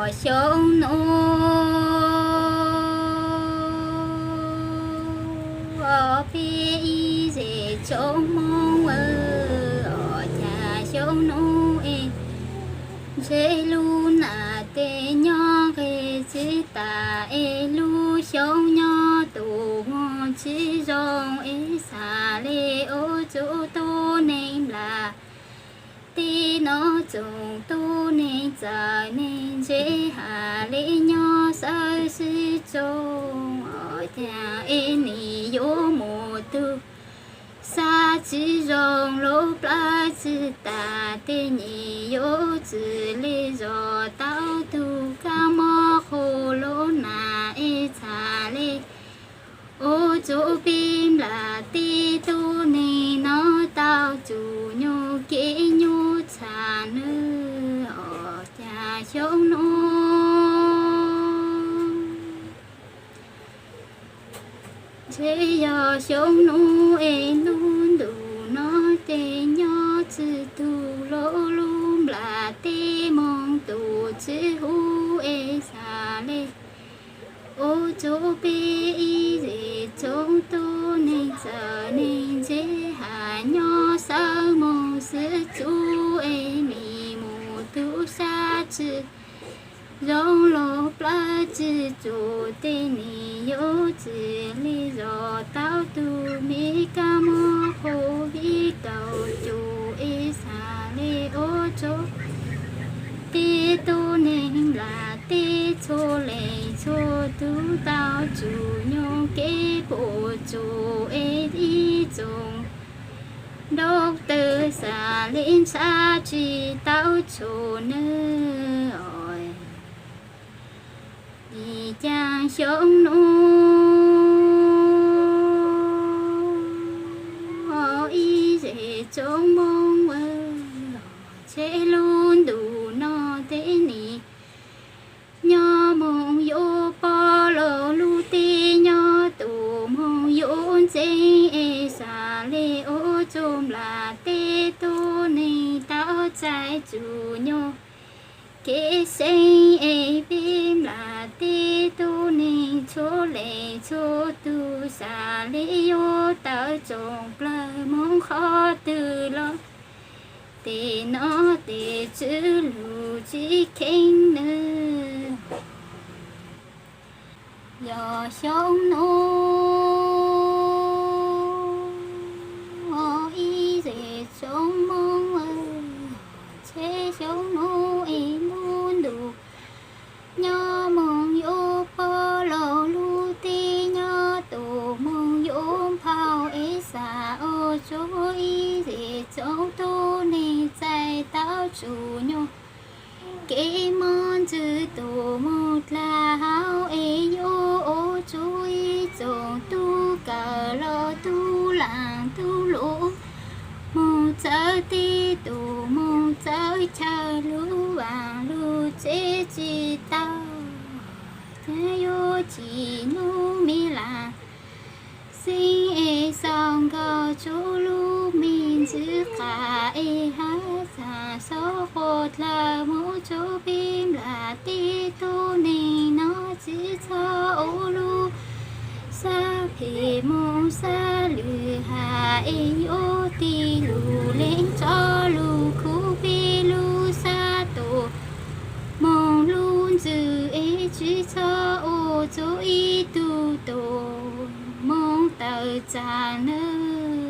Xyoo nuav peb ib zes tsoom Moob aw, cas xyoo nuav es ntshe lub nam tej nyob nqeg tsis tas es lub xyoo nyob tus moog tsis zoo es xav le ua tsoom tub neeg nplas tej no tsoom tub neeg txawm neeg ntshe has le nyob xawb sib tsoo, cas es nim yuav mus tug xav tsis zoo lub plawv tsis tas tej nim yuav txwm le zov tau tug kab mob qhua lub nam es txhaj le ua tsoom peb nplas tej tub neeg no tau txug nyuas kev nyuas txhaj nawb, cas xyoo nuav ntshe yog xyoo nuav es lub ntuj no tej nyob tsis tug lub lub nplas tej moog tus tsis huv es xav le ua tsoom peb ib zes tsoom tub neeg txawm neeg ntshe has nyob xawb moog xwb tsuv es nim mus tug xav tsis zoo lub plawv tsis tsum tej nim yuav txwm le zov tau tug me kab mob qhua vib kaum cum es xav le ua tsoom tej tub neeg nplas tej txhua leej txhua tug tau txug nyuas kev puas tsuaj es ib tsoom doctor xav le ntshaw tsis tau txhua nawb, vim cas xyoo nuav ib zes tsoom Moob aw, ntshe lub ntuj no tej nim nyob moog yuav pom lug lub teb nyob tus moog yuav ntxeev es xav le ua tsoom nplas tej tub neeg tau txais txug nyuas kev seev es peb nplas tej tub neeg txhua leej txhua tug xav le yuav tawm tsoom plawg moog qhov twg los tej no tej tswv lug tsis kheev nawb. Yog xyoo nuav ib zes tsoom Moob aw, ntshe xyoo nuav es lub ntuj nyob moog yuav pom lug lub teb nyob tus moog yuav nphau es xav ua tsoom ib zes tsoom tub neeg txais tau txug nyuas kev mob ntsws tus moog dlaag hauv es yuav ua tsoom ib tsoom tub kawm los tub laam tub luam moog txawv teb tus moog txawv chaw lug vaam lug tsev tsis tau, yuav chim nyuj me laam xeeb es xaus nkaus tsoom lub me ntxwv qam es hab xaam xob quas dlawg moog tsoom peb nplas tej tub neeg no tsis txhob ua lub sab phem moog sab lwm has es yuav tig lug leej tso lug khuv peb lub sab tus moog lub ntsws es tsis txhob ua tsoom ib tug tus moog tawm txav nawb.